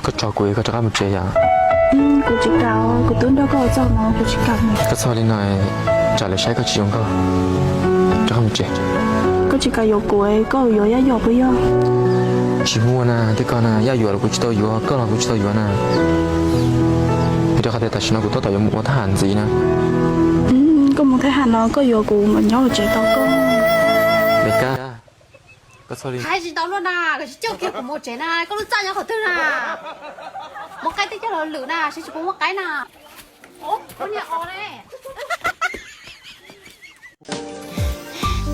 Koj tso kuv, koj rov qab mus tsev yom. Kuv tsis kam, kuv twb nrog koj ua txuj no, kuv tsis kam. Koj txhob li no, tsam lawv saib koj tsis zoo nkauj. Rov qab mus tsev. Koj tsis kam yuav kuv, koj yuav Yaj Yuam puas yog? Tsis muaj na, tej ko na, Yaj Yuam los kuv tsis tau yuav, koj los kuv tsis tau yuav na. Vim rau qhov tias tam sim no kuv tab tom yuav mus ua thab ham ntxiv na. Koj mus thab ham no koj yuav kuv mam nyob hauv tsev tos koj. Koj txhob li. Hais tsis tau luaj na, koj tsis coj kiag kuv mus tsev na, koj lub txaj nyob qhov twg na? Muab qaib twb coj los lwm na, seb tsis puas muaj qaib na.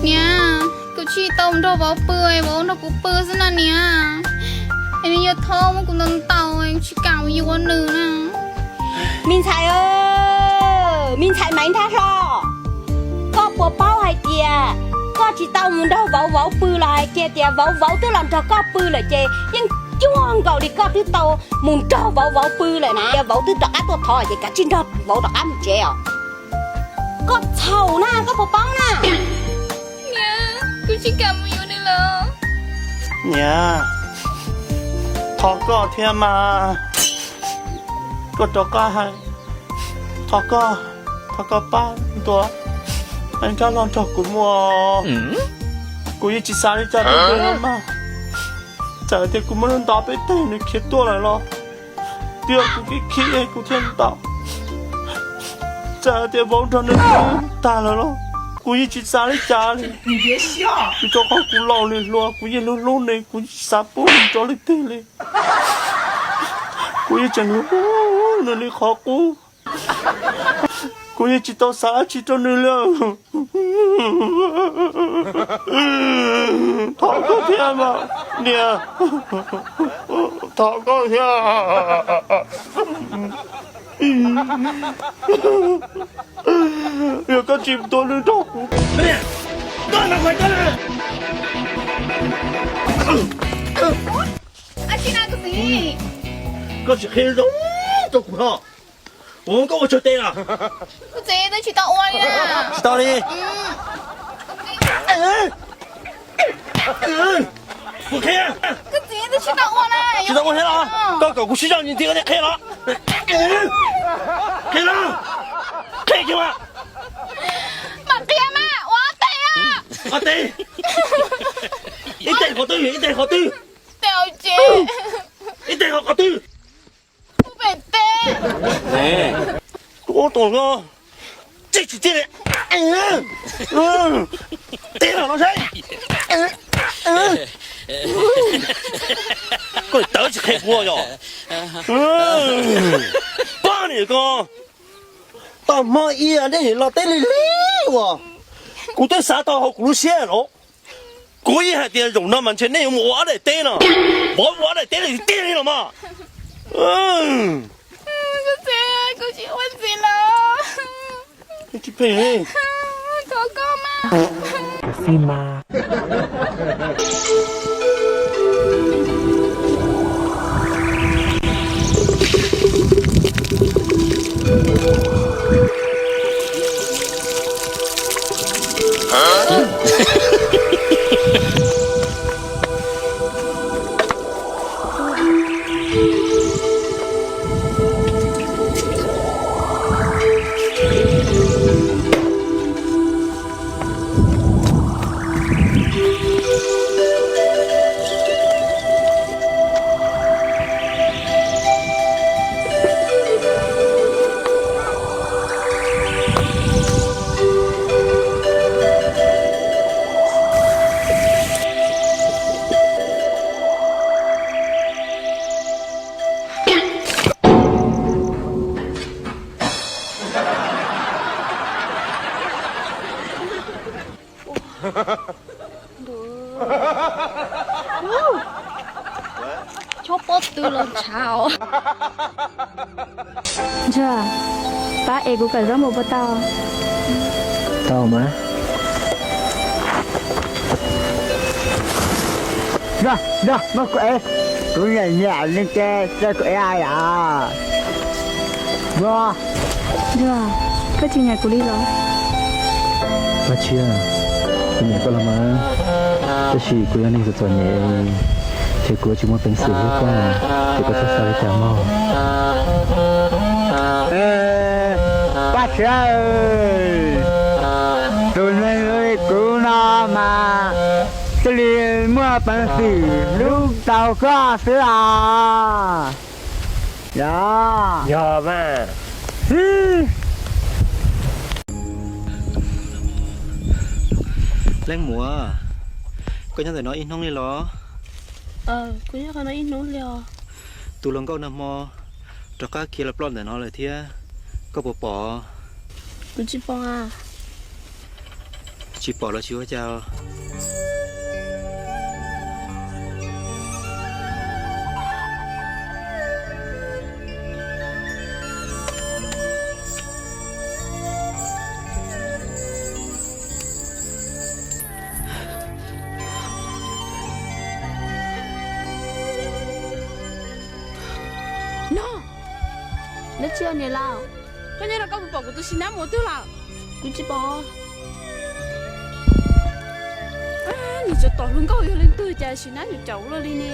Niam, kuv tsis tau mus nrog vauv pw, vauv nrog kuv pw xwb na niam. Es nws yuav thov muab kuv ntaus ntaus, kuv tsis kam mus yuav nws na. Me ntxhais, me ntxhais Maiv Nthab Hlo, koj puas paub hais tias koj tsis tau mus nrog vauv vauv pw los hais kiag tias vauv vauv twb los nrog koj pw lawm ces yeej cuag nkaus li koj twb tau mus nrog vauv vauv pw lawm na. Vauv twb rov qab tuaj thov ces kav tsij nrog vauv rov qab mus tsev os. Koj txhaum na, koj puas paub na? Niam, kuv tsis kam mus yuav nws lawm. Niam, thov koj thiab mas, koj rov qab hais, thov koj, thov koj pab ntuas Maiv Nthab Hlo nrog kuv mus. Kuv yeej tsis xav li cas rau nws mas, txawm tias kuv muab nws ntaus peb teg nws khiav tuaj lawm los twb yog kuv kev khiav kuv thiaj ntaus. Txawm tias vauv nrog nws pw tag lawm los kuv yeej tsis xav li cas li, vim rau qhov kuv laus li hluas kuv yeej hlub hlub nws, kuv yeej tsis xav pub nws rau leej twg li. Kuv yeej tseem hlub nws li qhov qub, kuv yeej tsis tau xav dab tsi rau nws li. Thov koj thiab mas niam, thov koj thiab. Yog koj tsis tuav nws nrog kuv, koj tsis qhia zoo rau kuv ho. Ua koj ua tsawg tes lawm? Kuv txiv twb tsis tau ua li na. Tsis tau li. Kuv qhia. Kuv txiv twb tsis tau ua na. Tsis tau ua thiab los? Koj kom kuv sib zog ntxiv koj thiaj qhia los? Qhia los? Qhia kiag mas. Mam qhia mas, ua ob teg. Ob teg. Ib teg qhov twg, ib teg qhov twg? Ib teg qhov qhov twg? Tus ub tom no, tsis tsis txij li. Tib los no saib. Koj tawv tsis qhia kuv yom? Pab niam ko, tau hmo ib nej los teb li li uas kuv twb xav tau hauv kuv lub siab los. Kuv yeej hais tias zaum no mas ntshe nej yuav mus ua ob daim teb no, vauv ua ob daim teb li tiag li los mas. Kuv txiv, kuv tsis ua ntxiv lawm. Tsis phem. Thov koj mas. Kav xij mas. Chob pob tw los ntshav os. Ntsuag, pab ev kuv kom zaub npua puas tau? Tau mas. Ntsuag, ntsuag, muab kuv ev, kuv nyiam nyiam li ces cia kuv ev yom. Ntsuag, ntsuag, koj tsis nyiam kuv li los? Paj Tshiab, kuv nyiam koj los mas, tab sis kuv yog neeg txom txom nyem, Ces kuv tsis muaj peev xwm hlub koj, ces koj txhob xav li cas mog. Paj Siav, tus neeg li kuv no mas thiaj li muaj peev xwm hlub tau koj xwb os. Yog, yog mas. Leej muam, koj nyob ntawm no ib hnub li los? Kuv nyob qhov no ib hnub li os. Tus hluas nkauj nag hmo rov qab khiav los ploj ntawm no lawm thiab, koj puas pom? Kuv tsis pom. Tsis pom los tsis ua cas. No, dab tsi niam laus? Koj nyob no koj puas pom kuv tus Sis Nab mus twg lawm? Kuv tsis pom. Niag tsov tom hluas nkauj yog leej twg cas Sis Nab yuav caum luaj li ne?